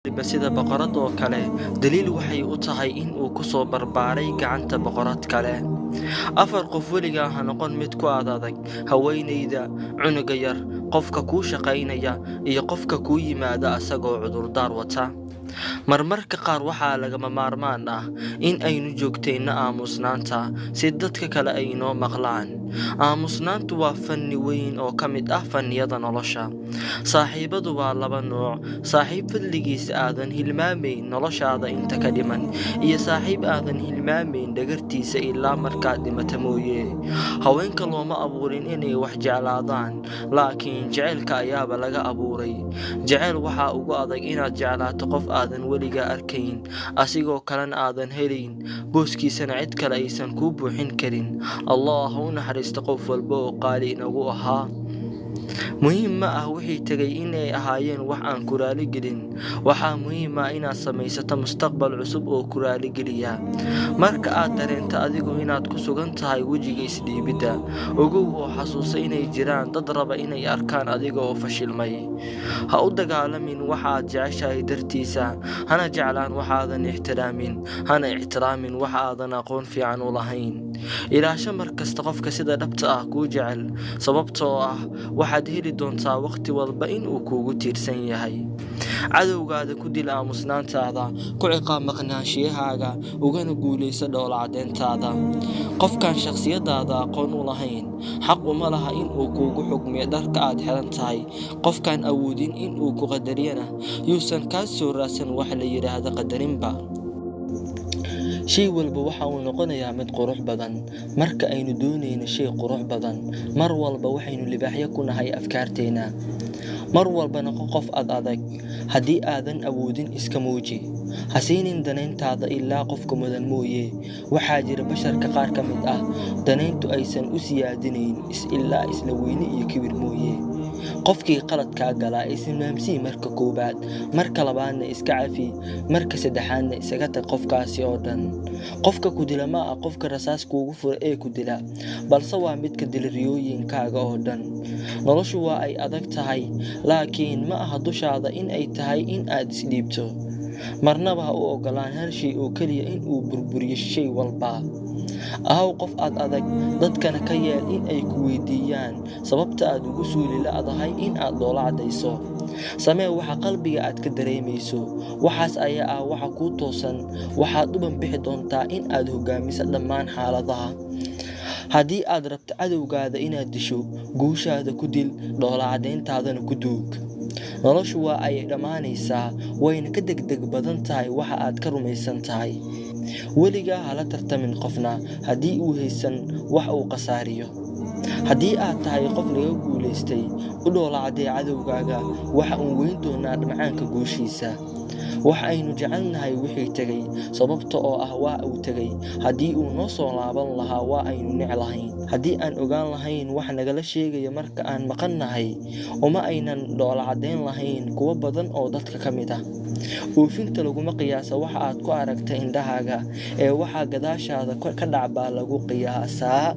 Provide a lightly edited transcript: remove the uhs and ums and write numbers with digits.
Sida boqorad oo kale, daliil waxay u tahay in uu ku soo barbaaray gacanta boqorad kale. Afar qof weligaa ha noqon mid ku ad adag: haweenayda, cunuga yar, qofka kuu shaqaynaya iyo qofka kuu yimaada asagoo cudurdaar wata. Marmarka qaar waxaa lagama maarmaan ah in aynu joogtayno aamusnaanta si dadka kale ay inoo maqlaan. Aamusnaantu waa fanni weyn oo ka mid ah fanniyada nolosha. Saaxiibadu waa laba nooc: saaxiib fadligiisa aadan hilmaamayn noloshaada inta ka dhiman, iyo saaxiib aadan hilmaamayn dhagartiisa ilaa markaad dhimata mooye. Haweenka looma abuurin inay wax jeclaadaan, laakiin jaceylka ayaaba laga abuuray. Jaceyl waxaa ugu adag inaad jeclaato qof aadan weligaa arkayn, asigoo kalena aadan helayn, booskiisana cid kale aysan kuu buuxin karin. Allah ha u naxariisto qof walba oo qaali inagu ahaa. Muhiim ma ah wixii tegay inay ahaayeen wax aan ku raaligelin. Waxaa muhiim ah inaad samaysato mustaqbal cusub oo ku raaligeliya. Marka aad dareento adigu inaad ku sugan tahay wejiga isdhiibidda, ogow oo xasuuso inay jiraan dad raba inay arkaan adiga oo fashilmay. Ha u dagaalamin waxa aad jeceshahay dartiisa, hana jeclaan waxaadan ixtiraamin, hana ixtiraamin waxa aadan aqoon fiican u lahayn. Ilaasho mar kasta qofka sida dhabta ah kuu jecel, sababtoo ah waxaad heli doontaa waqti walba in uu kuugu tiirsan yahay. Cadowgaada ku dil aamusnaantaada, ku ciqaab maqnaanshiyahaaga, ugana guulayso dhoola caddeyntaada. Qofkaan shakhsiyadaada aqoon u lahayn xaq uma laha in uu kuugu xukmiyo dharka aad xiran tahay. Qofkaan awoodin in uu ku qadariyana yuusan kaa soo raadsan wax la yidhaahdo qadarinba. Shay walba waxa uu noqonayaa mid qurux badan marka aynu doonayno shay qurux badan. Mar walba waxaynu libaaxyo ku nahay afkaarteena. Mar walba noqo qof ad adag. Haddii aadan awoodin, iska muuji. Ha siinin danayntaada ilaa qofka mudan mooye. Waxaa jira basharka qaar ka mid ah danayntu aysan u siyaadinayn ilaa isla weyni iyo kibir mooye. Qofkii qaladkaa galaa ismaamsii marka koowaad, marka labaadna iska cafi, marka saddexaadna isaga tag qofkaasi oo dhan. Qofka ku dila ma ah qofka rasaas kuugu fura ee ku dila, balse waa midka dila riyooyinkaaga oo dhan. Noloshu waa ay adag tahay, laakiin ma aha dushaada in ay tahay in aad isdhiibto. Marnaba ha u ogolaan hal shay oo keliya in uu burburiyo shay walba. Ahow qof ad adag, dadkana ka yeel in ay ku weydiiyaan sababta aad ugu suuli la'dahay in aad dhoola caddayso. Samee waxa qalbiga aad ka dareemayso. Waxaas ayaa ah waxa kuu toosan. Waxaad u banbixi doontaa in aad hogaamiso dhammaan xaaladaha. Haddii aad rabto cadowgaada inaad disho, guushaada ku dil, dhoola caddayntaadana ku duug. Noloshu waa ay dhammaanaysaa, wayna ka degdeg badan tahay waxa aad ka rumaysan tahay. Weligaa hala tartamin qofna haddii uu haysan wax uu khasaariyo. Haddii aad tahay qof laga guulaystay, u dhoola caddee cadowgaaga. Waxa uun weyn doonaa dhamcaanka guushiisa. Waxa aynu jecelnahay wixii tegay sababta oo ah waa uu tegay. Haddii uu noo soo laaban lahaa, waa aynu nec lahayn. Haddii aan ogaan lahayn wax nagala sheegaya marka aan maqannahay, uma aynan dhoola caddayn lahayn kuwo badan oo dadka ka mid ah. Oofinta laguma qiyaasa waxa aad ku aragta indhahaaga, ee waxaa gadaashaada ka dhac baa lagu qiyaasaa.